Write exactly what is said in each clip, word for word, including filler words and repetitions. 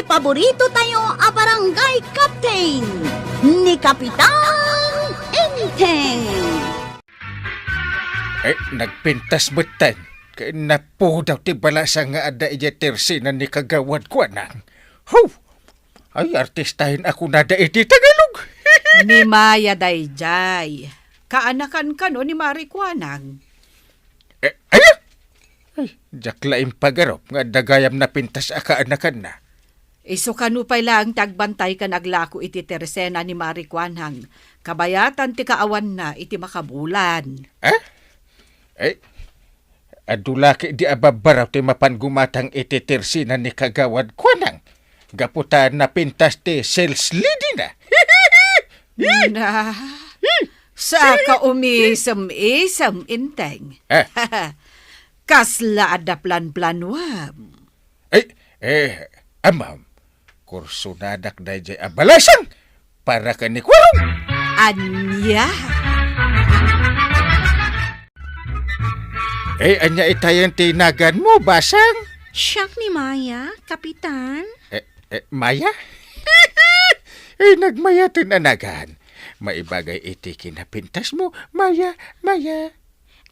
Paborito tayo a barangay captain, ni Kapitan Enteng. Eh, nagpintas metten. Ken napudaw ti balasang nga adda idiay tersena ni Kagawad Kuanang. Ho! Ay, artistaen a kunada iti Tagalog. Ni Maya daydiay. Kaanakan kano ni Mari Kuanang? Eh, aya? Ay, diak la impagarup nga adda gayam napintas a kaanakanna. Isu kano pay laeng ti agbantay ken aglako iti tersena ni Mari Kuanang, kabayatan ti kaawanna iti makabulan. Eh? Eh, adu la ketdi a babbaraw ti mapan gumatang iti tersena ni Kagawad Kuanang, gapu ta napintas ti sales lady na. Na, saka umisem-isem, Enteng. Eh? Kasla adda plan-planuam? Eh, eh, amam, kursonadak daydiay a balasang para ken ni Kuarog. Ania? Eh, ania itayen ti naganmo, basang? Siak ni Maya, Kapitan. Eh, eh, Maya? Eh, nagmayaten a nagan. Maibagay iti kinapintasmo, Maya, Maya.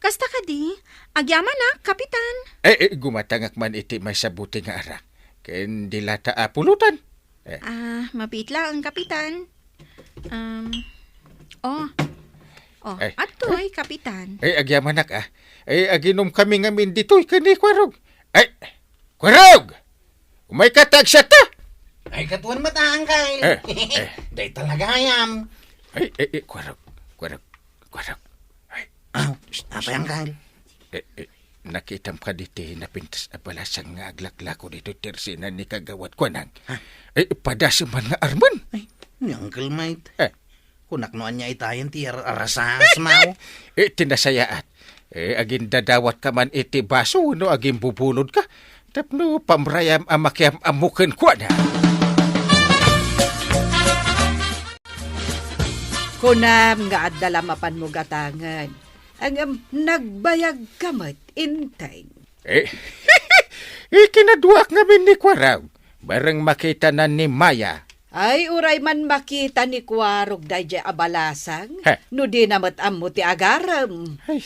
Kasta kadi, agyamanak, Kapitan. Eh, eh, gumatangak man iti maysa buti nga arak. Ken di la ta a pulutan. Eh. Ah, mabiit laeng, Kapitan. Um, oh. Oh, eh, adtoy, eh, Kapitan. Eh, agyamanak, ah. Eh, aginom kami ngamin ditoy ken ni Kuarog. Eh, Kuarog! Umayka ta agsiatta! Ay, katuan met, Angkel. Eh, eh. Dayta la gayam. Ay, eh, eh, Kuarog, Kuarog, Kuarog. Ay. Aw, apay, Angkel? Eh, eh, nakitam kadi ti napintas a balasang nga aglaklako ditoy tersena ni Kagawad Kuanang? Ha? Eh, padasem man nga armen. Ay, ni Angkel Mike. Eh. Kunak no ania itayen ti ar-, arasasmaw. Eh, ti nasayaat. Eh, agindadawat ka man iti baso wenno agimbubulod ka. Tapno pamrayam a makiam-ammo kenkuana. Kunam nga adda la mapanmo gatangen. Ngem nagbayag ka met, Enteng. Eh, ikinaduak ngamin ni Kuarog. Bareng makitana ni Maya. Ay, uray man makita ni Kuarog daydiay a balasang, he, no dina met ammo ti agarem. Ay,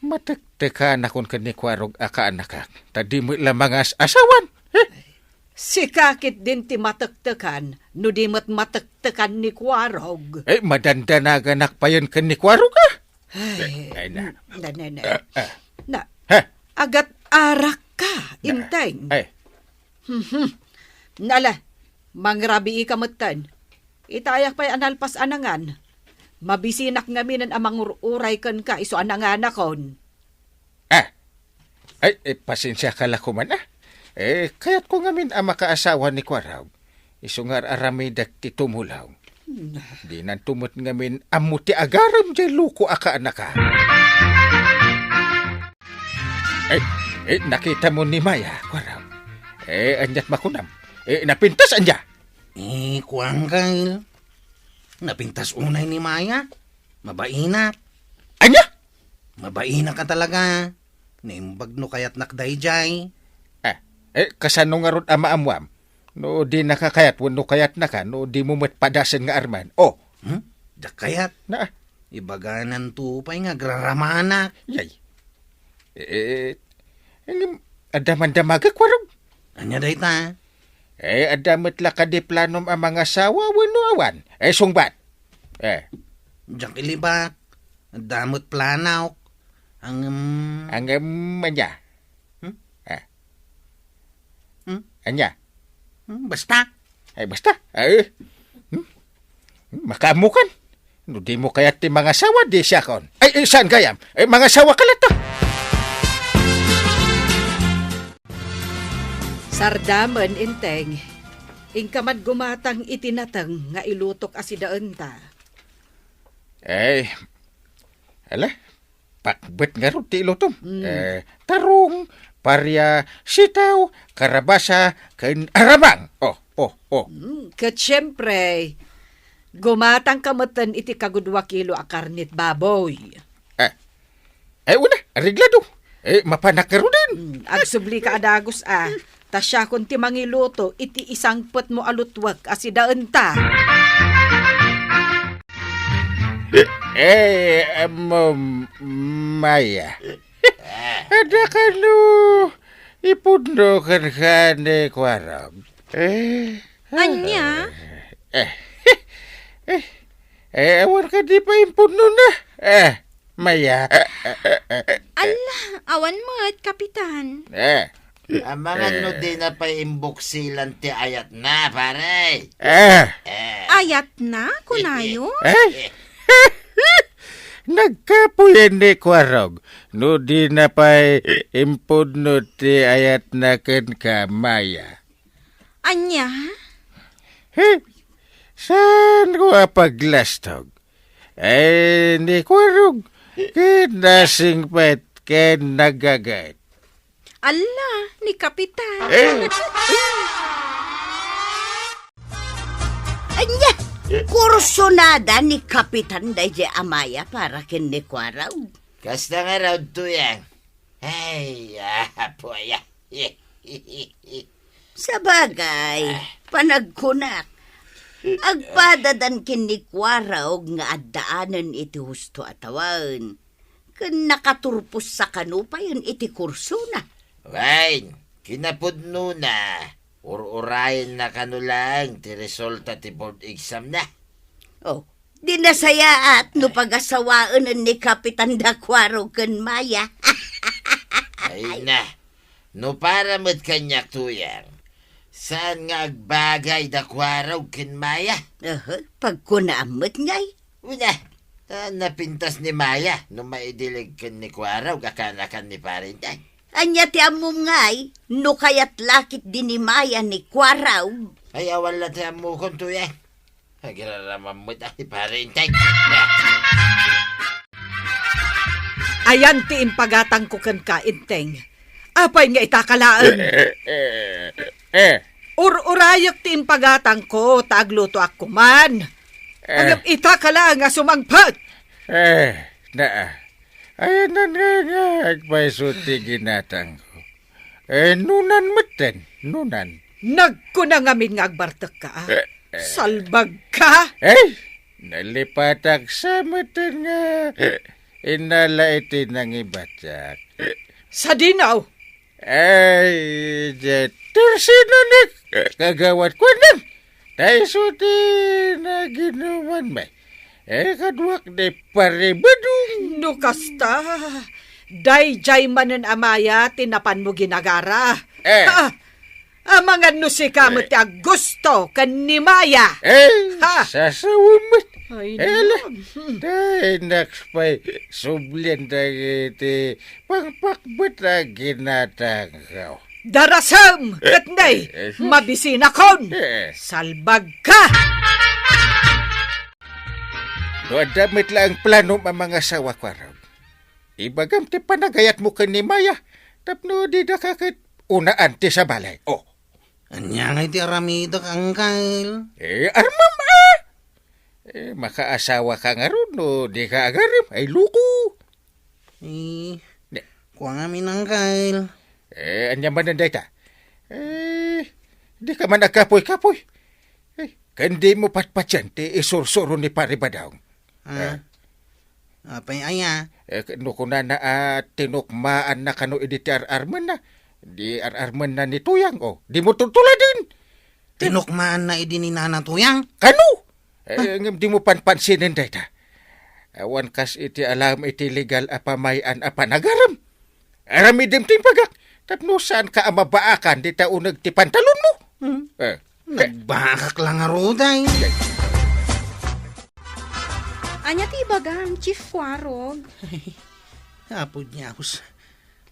matektekanakon ken ni Kuarog a kaanakak, ta di met la mangas-asawan. He? Sika ketdin ti matektekan, no di met matektekan ni Kuarog. Eh, madandanaganak payen ken ni Kuarog, ah. Ay, ay, na. Na, na, na. Ah, ah. Na, he? Agat-arak ka, na, Enteng. Ay. Mhm. Nala, mangrabii ka metten. Itayak pay a nalpas a nangan. Mabisinak ngaminen a mangur-uray kenka isu a nanganakon. Ah. Ay, eh, pasensiaka la koman, ah. Eh, kayatko ngamin a makaasawa ni Kuarog. Isu nga ar-aramidek ti tumulong. Hmm. Dinanto met ngamin ammo ti agarem diay loko a kaanaka. Eh, eh, nakitamo ni Maya, Kuarog. Eh, aniat makunam? Eh, napintas ania? Eh, kuan, Kyle. Napintas unay ni Maya. Mabainak. Ania? Mabainak a talaga. Naimbag no kayatnak daydiay. Ah, eh, kasano ngarud a maammuam? No dinaka kayat wenno kayatnaka, no dimo met padasen nga armen. Oh. Hmm? Diak kayat. Na, ah. Ibagananto pay nga agraramanak. Yay. Eh, eh, ngem, adda man damagek, Kuarog? Ania dayta? Eh, adda met la kadi planom a mangasawa wenno awan? Eh, sungbat. Eh. Diak ilibak. Adda met planok. Ngem, ngem, ania? Hmm? Eh. Hmm? Ania? Hmm, basta. Ay, basta. Ay. Hmm? Hmm, makaammokan. No dimo kayat ti mangasawa, di siakon. Ay, eh, saan gayam? Eh, mangasawa ka latta. Sardamen, Enteng. Inka man gumatang iti nateng nga ilutok a sidaenta. Ay, ala, pakbet ngarud ti ilutom. Mm. Eh, tarong, paria, sitaw, karabasa, ken arabang. Oh, oh, oh. Mm, ket siempre, gumatang ka metten iti kagudua kilo a karnet baboy. Eh, eh, una, areglado. Eh, mapanak ngaruden. Mm, agsubli ka a dagus, ah. Ta siakon ti mangiluto iti isangpetmo a lutwek a sidaenta. Eh, em, Maya. Adda kano ipudno kenka ni Kuarog? Eh, Ania? Eh, eh, eh, awan kadi pay impudnona? Eh, Maya. Alla, awan met, Kapitan. Eh. Amangan no Eh. dina pay imbuksilan ti ayatna, pare. Eh. Eh. Ayatna, kunayo? Eh. Nagkapuyen ni Kuarog no dina pay impudno ti ayatna kenka, Maya. Ania? He? Saanko a paglastog? Eh, ni Kuarog, ket nasingpet ken nagaget. Alla, ni Kapitan. Eh. Ania? Kursonada ni Kapitan daydiay a Maya para ken ni Kuarog. Kasta ngarud, Tuyang. Ay, apo aya. Sabagay, panagkunak, agpadadan ken ni Kuarog nga addaanen iti husto a tawen, ken nakaturpossa kano payen iti kursona. Wen, kinapudnona, ur-urayenna kano laeng ti resulta ti board exam na. Oh, di nasayaat no pagasawaenen ni Kapitan da Kuarog ken Maya. Ay na, no para met kaniak, Tuyang, saan nga agbagay da Kuarog ken Maya? Aha, pagkunaam met ngay. Una, ta napintas ni Maya no maidilig ken ni Kuarog a kaanakan ni Pare Inteng. Ania ti ammom ngay, no kayat la ketdi ni Maya ni Kuarog? Ay, awan la ti ammokon, Tuyang. Agiraramam met a ni Pare Inteng. Ayan ti impagatangko kenka, Inteng. Apay nga itaka laeng? Eh, eh, eh. Ur-urayek ti impagatangko ta aglutoak koman. Eh. Ngem itaka laeng a sumangpet. Eh, naa. Ayanan nga nga agpayso ti ginatangko. Eh, nunan metten, nunan. Nagkuna ngamin nga agbartekka, a? Eh, eh. Salbagka! Eh, nalipatak sa metten nga inala iti nangibatiak. Sadino? Ay, diay tersino ni kagawad kuanan. Ta isu ti naginuman met. Eh, kaduak ni Pare Badong. No kasta, daydiay manen a Maya ti napanmo ginagara. Eh. Ha! Amangan no sika met ti aggusto ken ni Maya. Eh, ha! Sasawen met. Ay, Eh, ala, no. Tay naks pay sublian dagiti pangpakbet a ginatangko. Darasem, ket nay, Eh, eh, sus. Mabisinakon. Eh. Salbagka! No adda met laeng planom a mangasawa, Kuarog, ibagam ti panagayatmo ken ni Maya tapno didaka ket unaan ti sabali. Oh. Ania ngay ti aramidek, Angkel? Eh, armam, a! Eh, makaasawaka ngarud no dika agarem. Ay, loko! Eh, Ne. Kua ngamin, Angkel. Eh, ania manen dayta? Eh, dika man agkapuy-kapuy. Eh, ken dimo patpatien ti isursuro ni Pare Badong. Ah. Eh. Apay aya? Eh, no kunana a tinukmaanna kano idi ti ar-armenna, di ar-armenna ni Tuyang, o, dimo tultuladen. Tinukmaanna idi ni Nana Tuyang? Kano? Eh, ngem dimo panpansinen dayta. Awan kas iti alam iti legal a pamay-an a panagarem. Aramidem ti imbagak, tapno saanka a mabaakan dita uneg ti pantalonmo. Hmm. Eh. Nagbaakak la ngarud, ay. Ania ti ibagam, Chief Kuarog? Apo Dios.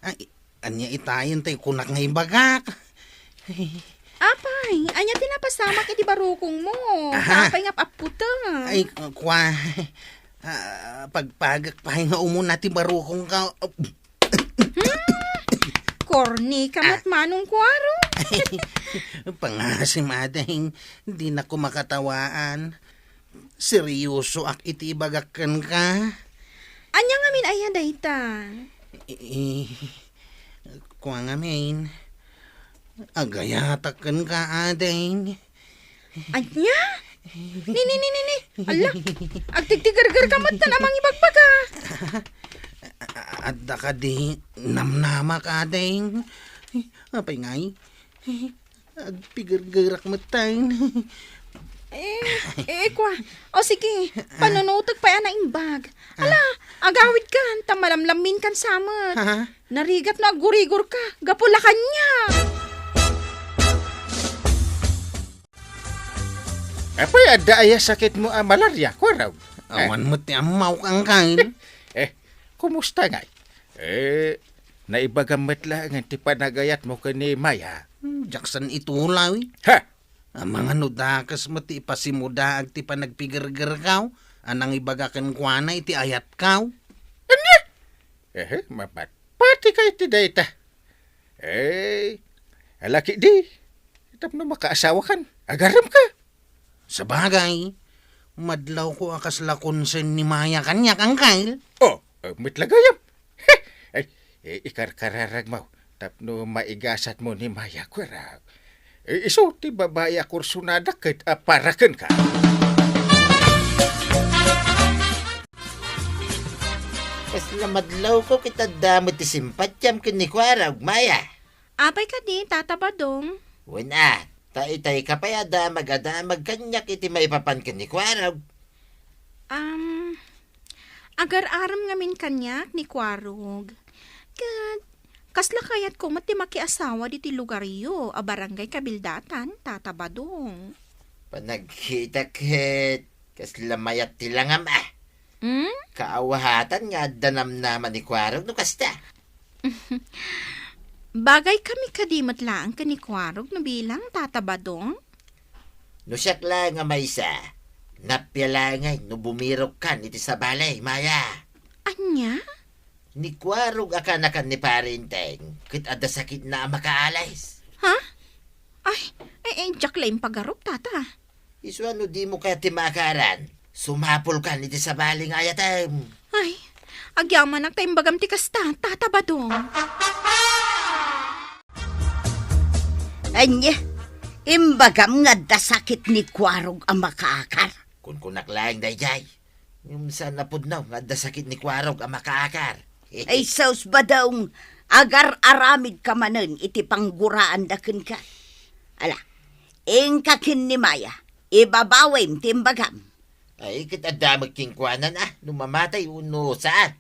Ay, ania itayen ti kunak nga ibagak? Apay, ania ti napasamak iti barukongmo? Aha. Apay nga apputem? Ay, kua, ah, pagpagek pay nga umuna ti barukongko. Hmm? Korni ka met, Manong Kuaro. Pangasim, ading, dinako makatawaan. Seryosoak iti ibagak kenka. Ania ngamin aya dayta? I-, i-, kua ngamin, Agayatak kenka, ading. Ania? Ni, ni, ni, ni, ni. Ala, agtigtigergerka met ta a mangibagbaga. Adda kadi namnamak, ading? Apay ngay? Agpigergerak met tayo. Eh, eh, kwa. O sige, panunutek pay a naimbag. Ala, agawidkan, ta malamlamminkan sa met. Ha? Narigat no aggurigorka, gapu la kaniak. Apay, adda aya sakitmo a malaria, Kuarog? Eh? Awan met ti ammawk, Angkel. Eh, kumusta ngay? Eh, naibagam met laeng ti panagayatmo ken ni Maya. Hmm, diak san itulaw, eh. Ha? Amangan no dakes met ti ipasimudaag ti panagpigergerkaw a nangibaga kenkuana iti ayatkaw. Ania? Ehe, mapatpatika iti dayta. Eh, alaki di. Tapno makaasawakan, agaremka. Sabagay, madlawko a kasla concern ni Maya kaniak, Angkel. Oh, eh, met la gayam. Ay, eh, ikarkararagmo tapno maigasatmo ni Maya, Kuarog. Eh, isu ti babai a kursunada ket a para kenka. Kasla madlawko ket adda met ti simpatiam ken ni Kuarog, Maya. Apay kadi, Tata Badong? Wen a, ta itay ka pay a damag a damag kaniak iti maipapan ken ni Kuarog. Am, agar-arem ngamin kaniak ni Kuarog. Ket, kasla kayatko met ti makiasawa ditoy lugaryo a barangay Kabildatan, Tata Badong. Panagkita ket, kasla mayat ti langam a. Hmm? Kaawatan nga adda namnama ni Kuarog no kasta. Bagay kami kadi met laeng ken ni Kuarog no bilang, Tata Badong? No siak laeng a maysa, nappia laeng ngay no bumirokkan iti sabali, Maya. Ania? Ni Kuarog a kanakan ni Pare Enteng, ket adda sakitna a makaalis. Ha? Ay, eh, eh, diak la impagarup, Tata. Isu a no dimo kayat ti maakaran, sumapulkan iti sabali nga ayatem. Ay, agyamanak ta imbagam ti kasta, Tata Badong. Ania, imbagam nga adda sakit ni Kuarog a makaakar? Kunkunak laeng daydiay. Ngem saan a pudno nga adda sakit ni Kuarog a makaakar. Ay, sus, Badong, agar-aramidka manen iti pangguraanda kenka. Ala, inka ken ni Maya, ibabawim ti imbagam. Ay, ket adda met kenkuana a, no mamatay wenno saan.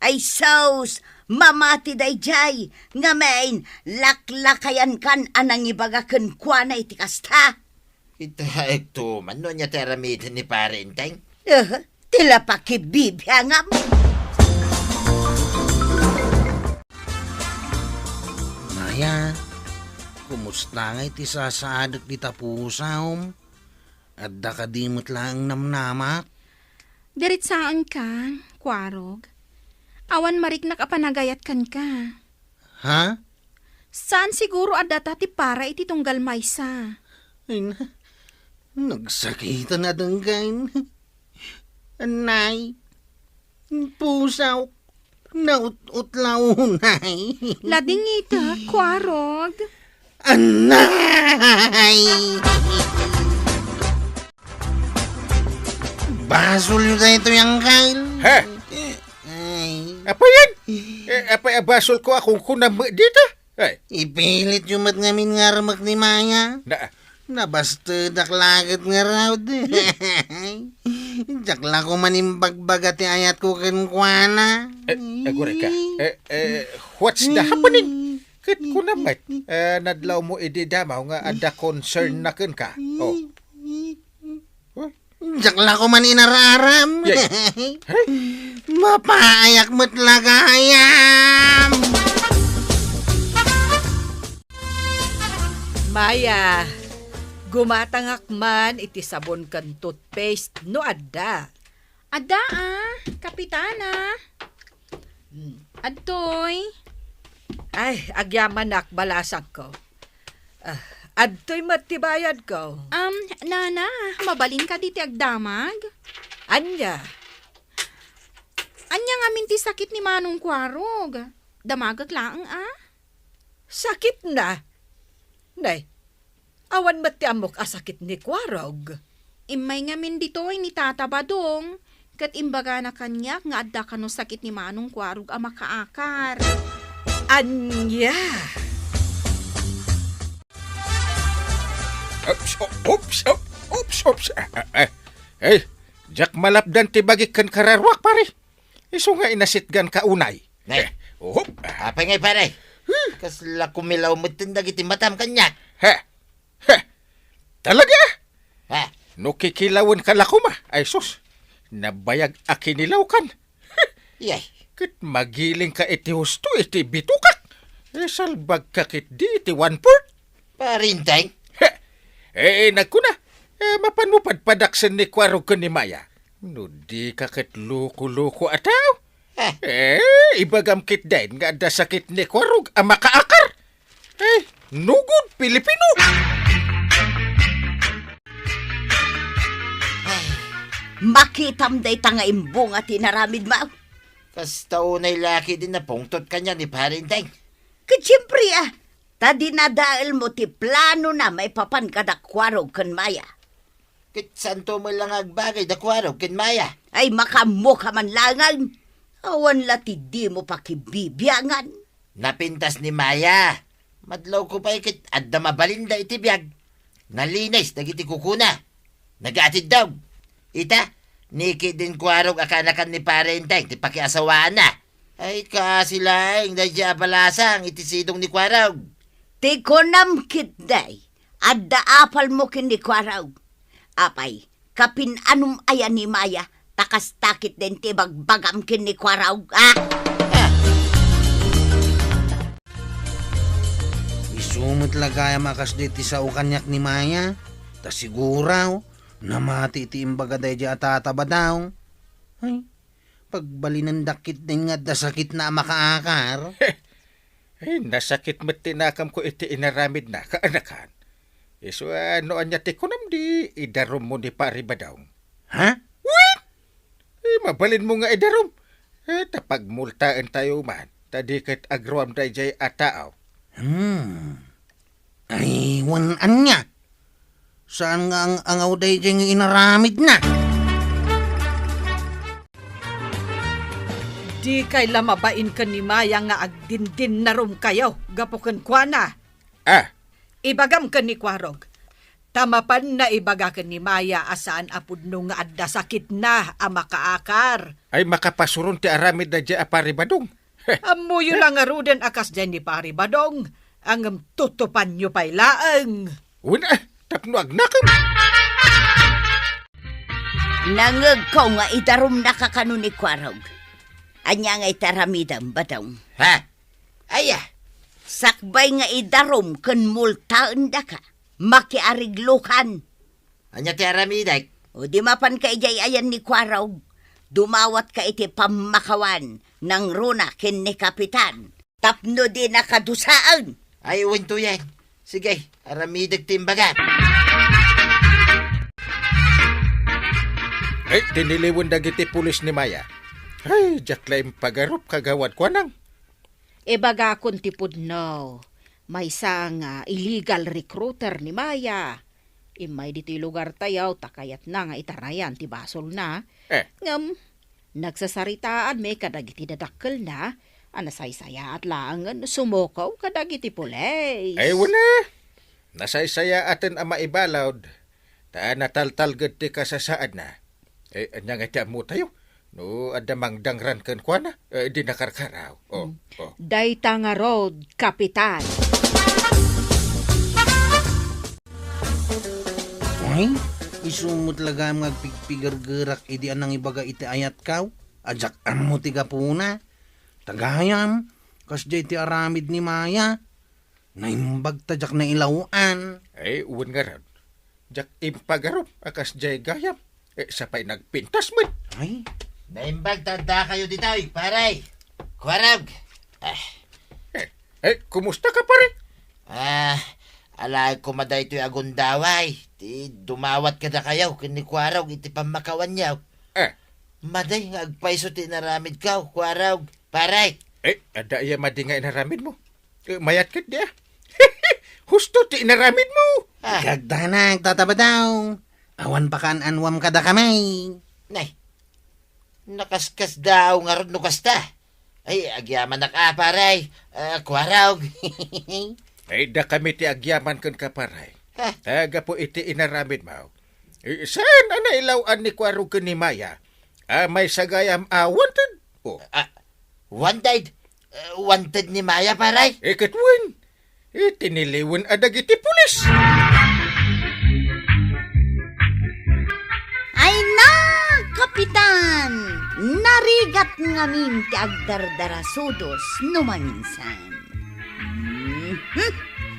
Ay, sus, mamati daydiay, ngamin, laklakayankan a nangibaga kenkuana iti kasta. Itaekto man no ania ti aramiden ni Pare Enteng. Eh, ti la pakibibiangam. Maya, kumusta ngay ti sasaadek dita pusam? Adda kadi met laeng namnamak? Diritsaenka, Kuarog. Awan mariknak a panagayat kenka. Ha? Saan siguro a data ti para iti tunggal maysa. Ay na, nagsakitan a denggen. Anay, pusaw, naut-utlaw unay. Ladingita, Kuarog. Anay! Basol yu daytoy, Angkel. Ha? Eh, ay. Apay yan? Eh, apay a basol ko a kunkunam dita? Ay. Ipilit yu met ngamin nga armek ni Maya. Na. Nabastedak laket ngarud. Diak la ko man imbagbaga ti ayatko kenkuana. Eh, aguray ka. Eh, eh, what's the happening? Ket kuna met, eh, nadlaw mo idi damaw nga adda concern na kenka. Oh. Huh? Diak la ko man inararam. Yay. Hey? Mapaayak met la gayam. Maya, gumatangak man iti sabon ken toothpaste no adda. Adda, a, Kapitana. Hmm. Adtoy. Ay, agyamanak, balasangko. Ah, adtoy met ti bayadko. Um, nana, mabalin kadi ti agdamag? Ania? Ania ngamin ti sakit ni Manong Kuarog? Damagek laeng, a? Sakitna? Nay, awan met ti ammok a sakit ni Kuarog. Immay ngamin ditoy ni Tata Badong, ket imbagana kaniak nga adda kano sakit ni Manong Kuarog a makaakar. Ania? Oops, o-, oops, o-, oops, oops. Ah, ah, ah. Eh, diak malapdan ti bagik ken kararuak, pare. Isu nga inasitgan ka unay. Nay. Eh, uhop. Ah. Apay ngay, pare? Huh? Kasla kumilaw metten dagiti matam kaniak. He. He. Talaga? Ha? No kikilawen ka la koma, ay sus, nabayag a kinilawkan. Yay. Ket magiling ka iti husto iti bitokak. Isalbag ka ketdi iti one-fourth. Pare Enteng? He. Eh, nagkuna, eh, mapanmo padpadaksen ni Kuarog ken ni Maya. No di ka ket loko-loko a tao. Eh. Eh, ibagam ketdin nga adda sakit ni Kuarog a makaakar. Eh, nugod Pilipino. Ay. Makitam dayta nga imbunga ti inaramidmo. Kasta unay la ketdin napungtot kaniak ni Pare Enteng. Ket siempre, ah, ta dinadaelmo ti planona maipapan kada Kuarog ken Maya. Ket saanto met la nga agbaga da Kuarog ken Maya. Ay, makaammoka man laengen. Awan la ti dimo pakibibiangan. Napintas ni Maya. Madlawko pay ket adda mabalinda iti biag. Nalinis dagiti kukuna. Nagaatiddog. Ita, ni ketdin Kuarog a kaanakan ni Pare Enteng ti pakiasawaanna. Ay, kaasi laeng daydiay a balasang iti sidong ni Kuarog. Ti kunam ketdi, adda apalmo ken ni Kuarog. Apay, kapin-anom aya ni Maya, ta kasta ketdin ti ibagbagam ken ni Kuarog, a? Ah! Isu met la gayam a kasdi ti sao kaniak ni Maya, ta siguro, namati ti imbaga daydiay a Tata Badong. Ay, pagbalinendak ketdin nga adda sakitna a makaakar. Ay, nasakit met ti nakemko iti inaramidna, kaanakan. Isu a no ania ti kunam di idarummo ni Pare Badong. Ha? Wen! Eh, mabalinmo nga idarum. Eh, ta pagmultaentayo man, ta di ket agruam daydiay a tao. Hmm. Ay, wen ania? Saan nga ang-angaw daydiay nga inaramidna? Dikay la mabain ken ni Maya nga agdindinnarum kayo gapu kenkuana. Ah. Ibagam ken ni Kuarog. Ta mapan naibaga ken ni Maya a saan a pudno nga adda sakitna a makaakar. Ay, makapasuron ti aramid daydiay a Pare Badong. Ammoyo la ngaruden a kasdiay ni Pare Badong, ngem tutupanyo pay laeng. Wen, ah, tapno agnakem. Nangngegko nga idarumnaka kano ni Kuarog. Ania nga iti aramidem, Badong? Ha? Aya? Sakbay nga idarum ken multaendaka, makiariglokan. Ania ti aramidek? O di mapanka idiay ayan ni Kuarog, dumawatka iti pammakawan nangruna ken ni Kapitan tapno dinaka dusaen. Ay, wen to yan. Sige, aramidek ti imbagam. Ay, tiniliwen dagiti pulis ni Maya. Ay, diak la impagarup kagawad kuanang. Ibagakon ti pudno, maysa nga illegal recruiter ni Maya. Immay ditoy lugartayo ta kayatna nga itarayan ti basolna. Eh. Ngem, nagsasaritaanmi kadagiti dadakkelna a nasaysayaat laengen sumuko kadagiti pulis. Ay, wen a. Nasaysayaaten a maibalud, ta nataltalged ti kasasaadna. Eh, ania nga ti ammotayo? No adda mangdangran kenkuana, eh, di nakarkaraw. Oh, hmm. Oh. Dayta ngarud, Kapitan. Ay, isu met la gayam nga agpigpigergerak idi a nangibaga iti ayatko a diak ammo ti gapuna. Ta gayam, kasdiay ti aramid ni Maya. Naimbag ta diak nailaw-an. Ay, wen ngarud. Diak impagarup a kasdiay gayam. Eh, sa pay nagpintas met. Ay. Naimbag ta addakayo ditoy, pare. Kuarog. Ah. Eh, eh, kumusta ka, pare? Ah, alaek koma daytoy a gundaway. Ti dumawat kadakayo ken ni Kuarog iti pammakawanyo. Eh. Madi nga agpayso ti inaramidko, Kuarog. Pare. Eh, adda aya madi nga inaramidmo? Eh, mayat ketdi, ah. Husto ti inaramidmo. Ah. Igagdanak, Tata Badaw. Awan pakaan-anuam kadakami. Nay, nakaskasdaaw ngarud no kasta. Ay, agyamanak a, pare. Ah, kuarog. Ay, dakami ti agyaman kenka, pare. Ah. Ta gapu iti inaramidmo, eh, saan a nailaw-an ni Kuarog ken ni Maya a maisagayam a wanted? Oh. Ah, wanted? Eh, wanted ni Maya, pare? Eh, ket wen, iti niliwen a dagiti pulis. Ay na, Kapitan! Narigat ngamin ti agdardarasudos no maminsan. Mhm.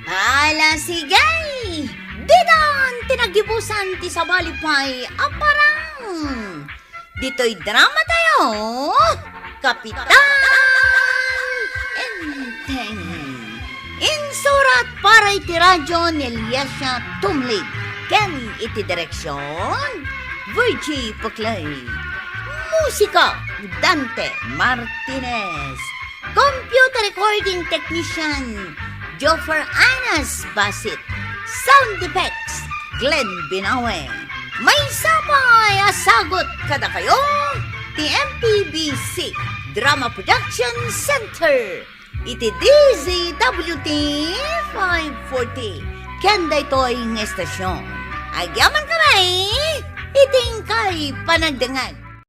Ala, sige! Didan ti naggibusan ti sabali pay a parang. Ditoy drama tayo, Kapitan Enteng. Insurat para iti radyo ni Eliasia Tumlig ken iti direksyon, Virgie Puclay. Musika, Dante Martinez. Computer recording technician, Joffer Anas Basit. Sound effects, Glenn Binawe. Maysa pay a sagut kadakayo ti M P B C Drama Production Center iti D Z W T five forty ken daytoy nga estasyon. Agyaman kami iti inkay panagdengngeg.